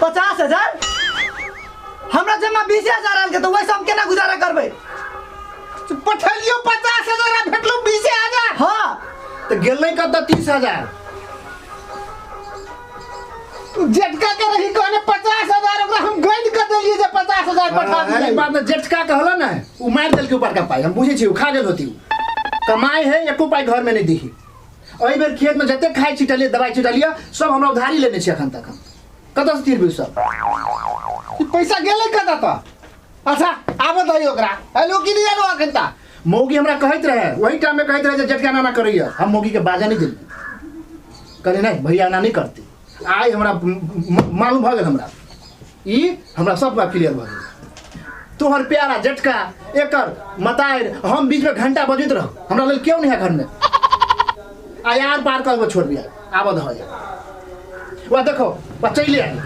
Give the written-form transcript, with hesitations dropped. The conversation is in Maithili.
50,000 हमरा जमा 20,000 आयल के तऽ ओहिसँ हम केना गुजारा करबै? पठेलियो 50,000 आ भेटलो 20,000। हाँ। तऽ गेलै कतऽ 30,000? जेठका के रही कहने 50,000, ओकरा हम गनि के देलियै जे 50,000 पठा अरे दियै। बात ने जेठका कहलो ने, उ मारि देलकै ऊपर का पाई, हम बुझै छी उ खा गेल होती। उ कमाई है एको पाई घर में नहीं दिही। एहि बेर खेत में जते खाइ छिटलियै, दवाई छिटलियै, सब हमरा उधारी लेने छी अखन तक। हम कतऽ से तीरबै सब? ई पैसा गेलै कतऽ तऽ? अच्छा आबऽ दही ओकरा। हेलो की नहीं आलो अखन ता? मौगी हमरा कहैत रहे, वही टाइम में कहैत रहे जे जेठका नाना करैया। हम मौगी के बाजा नहीं देलियै, कहलियै नहीं भैया एना नहीं करती। आइ हमरा मालूम भऽ गेल, हमरा ई हमरा सब बात क्लियर भऽ गेल। तोहर प्यारा जेठका एकर मतारि, हम बीच में घंटा बजैत रह, हमरा लेल क्यों नहीं है घर में। आ यार पार कर छोड़ दिया, आबऽ दह यार। वह देखो वह चले आए।